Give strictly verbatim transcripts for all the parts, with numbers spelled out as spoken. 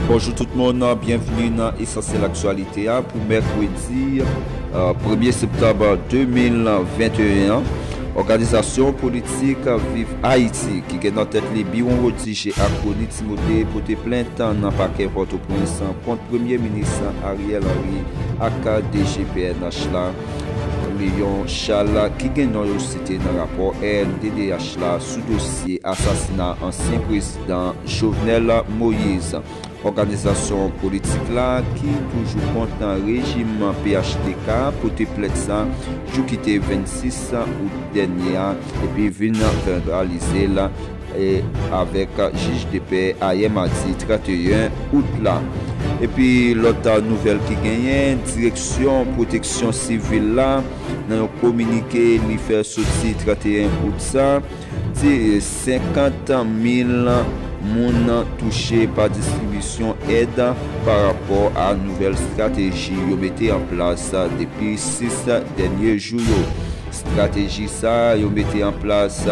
Bonjou tout moun, byenveni nan Esansyèl Aktyalite a pou mèkredi, eh, premye septanm de mil venteyen an. Òganizasyon politik Viv Ayiti, ki gen nan tèt li Biwon Rodije ak Rony Timote, pote plent nan pakè Pòtoprens kont Premye Minis Ariel Henry ak D G P N H la, Léon Charles, ki gen non yo site nan rapò R N D D H la sou dosye asasina ansyen prezidan Jovenel Moïse. Òganizasyon politik la, ki toujou kont nan rejim P H T K, pote plent sa jou ki te vennsis out dènye a, epi vin vèbalize l, e, avèk jij de pè ayè madi trannteyen out la. Epi lòt nouvèl ki genyen, Direksyon Pwoteksyon Sivil la, nan yon kominike li fè soti trannteyen out sa, di senkant mil moun touche pa distribisyon èd pa rapò a nouvèl estrateji yo mete an plas depi sis dènye jou yo. Estrateji sa a yo mete an plas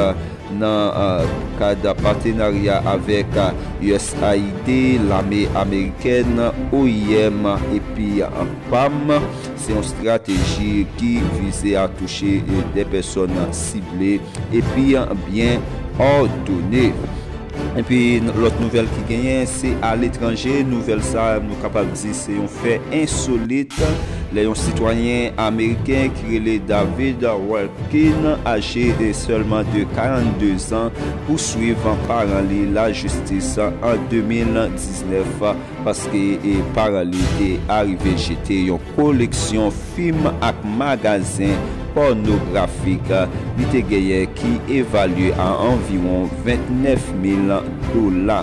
nan, eh, kad patenarya avèk, eh, U S A I D, lame amerikèn, O I M epi, eh, pam. Se yon estrateji ki vize a touche, eh, de pèsòn sible epi, eh, byen òdone. Epi lòt nouvèl ki genyen, se aletranje. Nouvèl sa a, nou kapab di se yon fè ensolit. Lè yon sitwayen ameriken ki rele David Wilkin, aje de sèlman de karannde zan, pouswiv paran li lajistis an de mil diznèf, paske, e, paran li te arive jete yon koleksyon fim ak magazen pònografik li te genyen ki evalye a anviwon vennèf mil dola.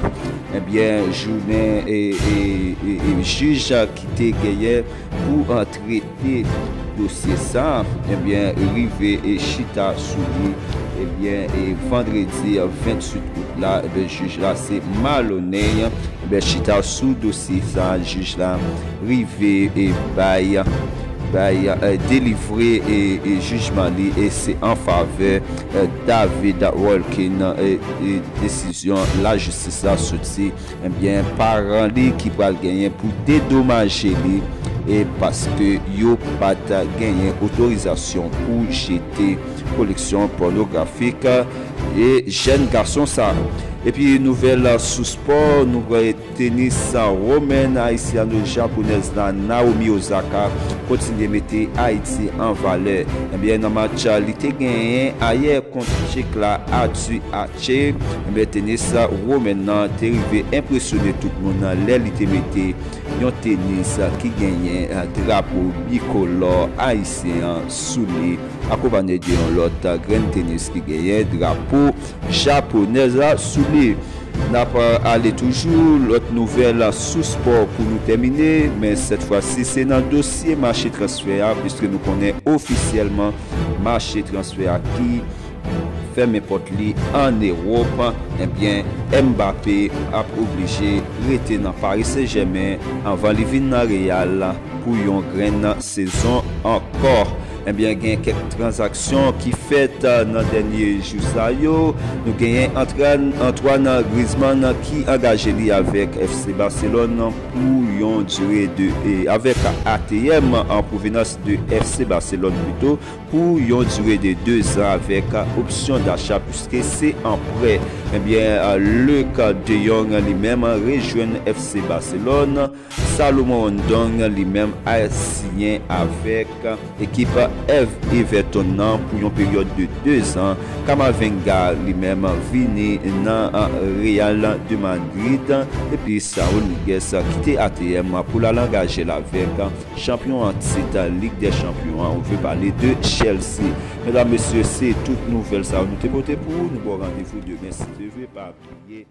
Ebyen, jounen, e, e, e, e, jij ki te genyen pou, e, trete dosye sa, ebyen, rive, e, chita sou li, ebyen, e, vandredi, e, venntuit out la, ebyen, jij la se Maloney, ebyen, chita sou dosye sa, jij la rive, e, bay, bay, e, delivre, e, e, jijman li, e se an favè, e, David Wilkin, e, e, desizyon lajistis la soti, ebyen, paran li ki pral genyen pou dedomaje li, e paske yo pa t genyen otorizasyon pou jete koleksyon pònografik, e jèn gason sa. Epi nouvèl sou spò, nou wè tenis womèn ayisyano-japonèz la Naomi Osaka kontinye mete Ayiti an valè. Ebyen, nan match li te genyen ayè kont Tchèk la, Arthur Ache, ebyen, tenis womèn nan te rive enpresyone tout moun lè li te mete yon tenis ki genyen drapo bikolò ayisyen an sou li, akonpanye de yon lòt grenn tenis ki genyen drapo japonèz la sou li. N ap ale toujou, lòt nouvèl sou spò pou nou tèmine, men sèt fwa si se nan dosye mache transfè a, piske nou konnen ofisyèlman mache transfè a ki fèmen pòt li ann Ewòp, ebyen, Mbappé ap oblije rete nan Paris Saint-Germain anvan li vin nan Real pou yon grenn sezon ankò. Ebyen, gen kèk tranzaksyon ki fèt, eh, nan dènye jou sa yo. Nou genyen Antran-, Antoine Griezmann ki angaje li avèk F C Barcelone pou yon dire de, e, avèk A T M an pwovenans de F C Barcelone pito, pou yon dire de de zan avèk opsyon dacha, piske se an prè. Ebyen, eh, Luuk de Jong li menm rejwenn F C Barcelone. Salomon Rondon li menm a siyen avèk ekip Ev-, Everton nan pou yon peryòd de de zan. Camavinga li menm vini nan Real de Madrid, epi Saúl Ñíguez kite A T M pou l al angaje l avèk chanpyon an tit Lig dè Chanpyon an, on veut parler de Chelsea. Medam, mesye, se tout nouvèl sa yo nou te pote pou ou. Nou ba w randevou demen, si Dye vle, pa bliye.